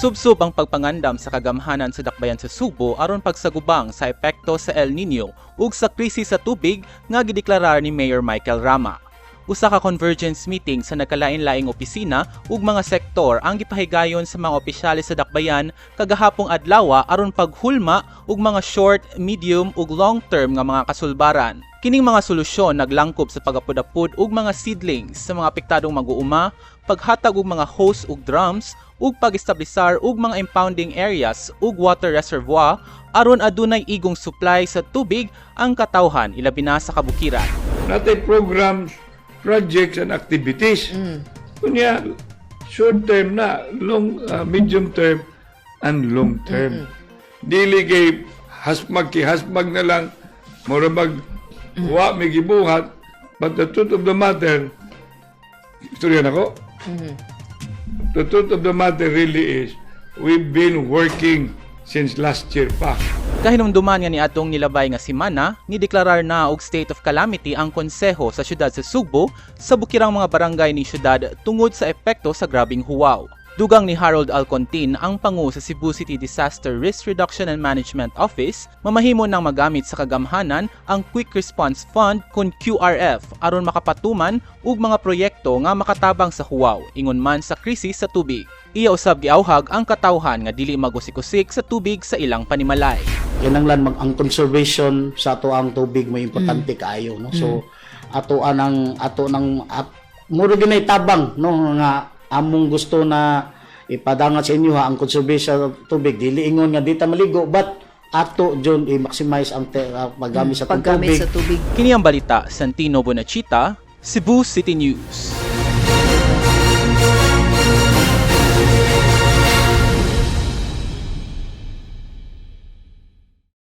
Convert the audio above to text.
Gisubsob ang pagpangandam sa kagamhanan sa dakbayan sa Sugbo aron pagsagubang sa epekto sa El Nino ug sa krisis sa tubig nga gideklarar ni Mayor Michael Rama. Usa ka convergence meeting sa nagkalain-laing opisina ug mga sektor ang gipahigayon sa mga opisyales sa dakbayan kagahapong adlaw aron paghulma og mga short, medium ug long-term nga mga kasulbaran. Kining mga solusyon naglangkob sa pagapud-apud og mga seedlings sa mga apektadong mag-uuma, paghatag og mga hose ug drums, ug pag-establisar og mga impounding areas ug water reservoir aron adunay igong supply sa tubig ang katawhan, ilabi na sa kabukiran. Naa tay programs, projects, and activities. Kunya, short term na, long, medium term, and long term. Dili kay hasmag kay hasmag na lang, mura mag wa may gibuhat, but the truth of the matter, istorya nako. The truth of the matter really is, we've been working since last year pa. Kahinumduman nga niadtong nilabay nga semana, nideklarar na og state of calamity ang konseho sa syudad sa Sugbo sa bukirang mga barangay ni syudad tungod sa epekto sa grabeng huwaw. Dugang ni Harold Alcontin, ang pangu sa Cebu City Disaster Risk Reduction and Management Office, mamahimo nang magamit sa kagamhanan ang Quick Response Fund kon QRF aron makapatuman og mga proyekto nga makatabang sa huwaw ingon man sa krisis sa tubig. Iya usab giawhag ang katawhan nga dili magusik-usik sa tubig sa ilang panimalay. Kinanglan mag ang conservation sa ato ang tubig mo importante kaayo, no? So ato anang ato nang at, muro ginay tabang, no, nga among gusto na ipadangat sa inyo ha, ang conservation of tubig. Dili ingon nga di ta maligo, but ato jud i-maximize ang paggamit sa atong Paggamit tubig. Sa tubig. Kini ang balita, Santino Bonachita, Cebu City News.